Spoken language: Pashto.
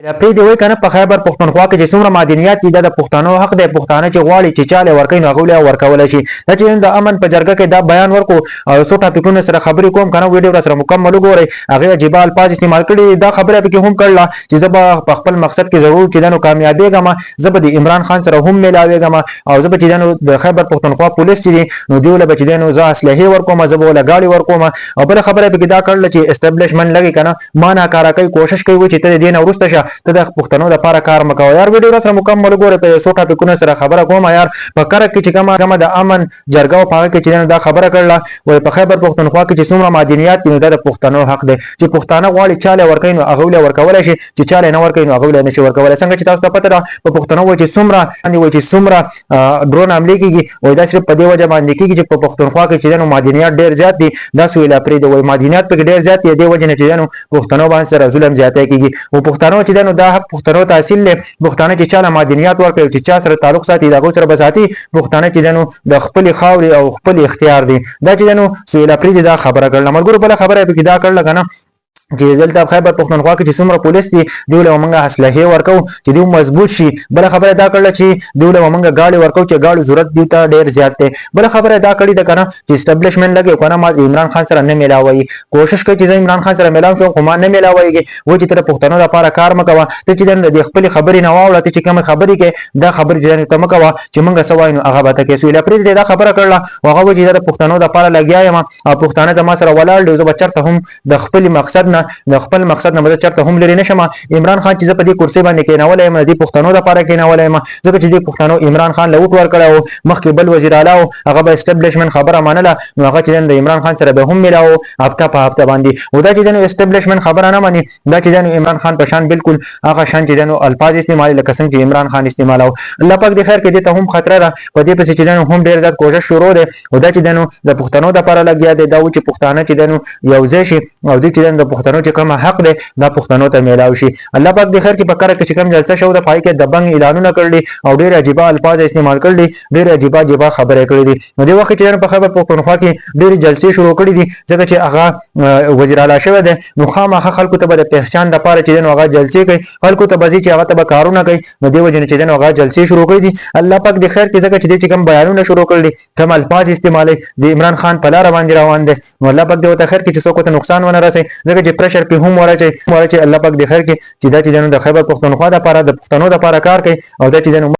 پرې دی وای کنه، په خیبر پښتونخوا کې چې څومره معدنیات دي دا د پښتنو حق دی. پښتانه چې غواړي چې چاله ورکوي نو هغه له ورکول شي. دا چې د امن په جرګه کې دا بیان ورکو او څو ټاپکونو سره خبرې کوم کنه، ویډیو را سره مکمل وګورئ. هغه عجیبه الفاظ استعمال کړي، دا خبره پکې هم کړله چې زه به په خپل مقصد کې ضرور چې دنو کامیابېږم، زه به د عمران خان سره هم ملاوېږم او زه به چې دنو د خیبر پښتونخوا پولیس چې دي نو دیو له به چې دنو زه اسلحې ورکوم، زه به له ګاډي ورکوم. او بله خبره پکې دا کړله چې اسټبلشمنټ لګي کنه، ما ناکاره کوي، کوشش کوي چې ته د دې نه وروسته شه، ته د پښتنو لپاره کار مکوه. یار ویډیو را سره مکمل وګوره، په څو ټاپکونو سره خبره کوم. یار په کرک کې چې کومه د امن جرګه او په هغه کې چې دا خبره کړله، وایي په خیبر پښتونخوا کې چې څومره معدنیات دي نو دا د پښتنو حق دی، چې پښتانه غواړي چاله ورکوي نو هغه له ورکولی شي، چې چاله نه ورکوي نو هغه له نشي ورکولی. څنګه چې تاسو ته پته ده، په پښتنو وایي چې څومره وایي چې څومره ډرون حملې کېږي، وایي دا صرف په دې وجه باندې کېږي چې په پښتونخوا کې چې نو معدنیات ډېر زیات دي. دا سهیل اپریدي وایي معدنیات پکې ډېر زیات دي، دې وجې نه چې نو پښتنو باندې سره ظلم زیاتی کېږي. او پښتنو چې نو دا حق پښتنو ته حاصل دی، پښتانه چې چاله معدنیات ورکوي، چې چا سره تعلق ساتي د هغو سره به ساتي. پښتانه چې نو د خپلې خاورې او خپل اختیار دی. دا چې نو سهیل اپریدي دا خبره کړله. ملګرو بله خبره یې پکې دا کړله که نه چې دلته خیبر پښتونخوا کې چې څومره پولیس دي دوی له موږ اسلحې ورکو چې دوی مضبوط شي. بله خبره دا کړله چې دوی له موږ ګاډي ورکو چې ګاډو ضرورت دوی ته ډېر زیات دی. بله خبره دا کړې ده کنه چې اسټبلشمنټ لګي کنه، ما عمران خان سره نه ملاوي، کوشش کوي چې زه عمران خان سره ملاو شم خو ما نه ملاويږي. و چې تر پښتنو لپاره کار مکوه، ته چې د خپل خبرې نه واوړه، ته چې کومه خبرې کې دا خبرې چې ته مکوه، چې موږ څه وایو نو هغه به ته کې. سهیل اپریدي دا خبره کړله، هغه و چې د پښتنو لپاره لګیا یم او پښتانه زما سره ولاړ دي، زه به چېرته هم د خپل مقصد نه د خپل مقصد نه به چېرته هم لرې نه شم. عمران خان چې زه په دې کرسي باندې کېنولی یم، د دې پښتنو لپاره کېنولی یم، ځکه چې دې پښتنو عمران خان له ووټ ورکړی و. مخکې بل وزیر اعلی و، هغه به اسټبلشمنټ خبره منله نو هغه چې د عمران خان سره به هم ملاو هفته په هفته باندې. او دا چې د اسټبلشمنټ خبره نه مني، دا چې د عمران خان په شان بالکل هغه شان چې د الفاظ استعمالي لکه څنګه چې عمران خان استعمالو. الله پاک دې خیر کړي، دې ته هم خطر ده، په دې پسې چې هم ډېر زیات کوشش شروع دی. او دا چې د پښتنو لپاره لګیا دی، دا و چې پښتانه چې یو ځای شي او دې چې د پښتنو چې کوم حق دی دا پښتنو ته میلاو شي. الله پاک دې خیر کې. په کره کې چې کوم جلسه شو د پای کې دبنګ اعلانونه کړل او ډېر عجیبه الفاظ استعمال کړل، ډېر عجیبه عجیبه خبرې کړې دي. نو دې وخت چې په خیبر پښتونخوا کې ډېر جلسې شروع کړې دي، ځکه چې هغه وزیر اعلی شوی دی نو خامخا خلکو ته به د پہچان لپاره چې نو هغه جلسې کوي، خلکو ته به ځي چې هغه ته به کارونه کوي. نو دې وجې نه چې نو هغه جلسې شروع کړې دي. الله پاک دې خیر کې، ځکه چې دې چې کوم بیانونه شروع کړل، کوم الفاظ استعمالوي، د عمران خان په لاره باندې روان دی. نو الله پاک دې ورته خیر کې چې څوک ورته نقصان ونه رسوي، ځکه چې پرشر پې هم ورچوي. الله پاک دې خیر کې چې دا چې د خیبر پښتونخوا دپاره د پښتنو دپاره کار کوي او دا چې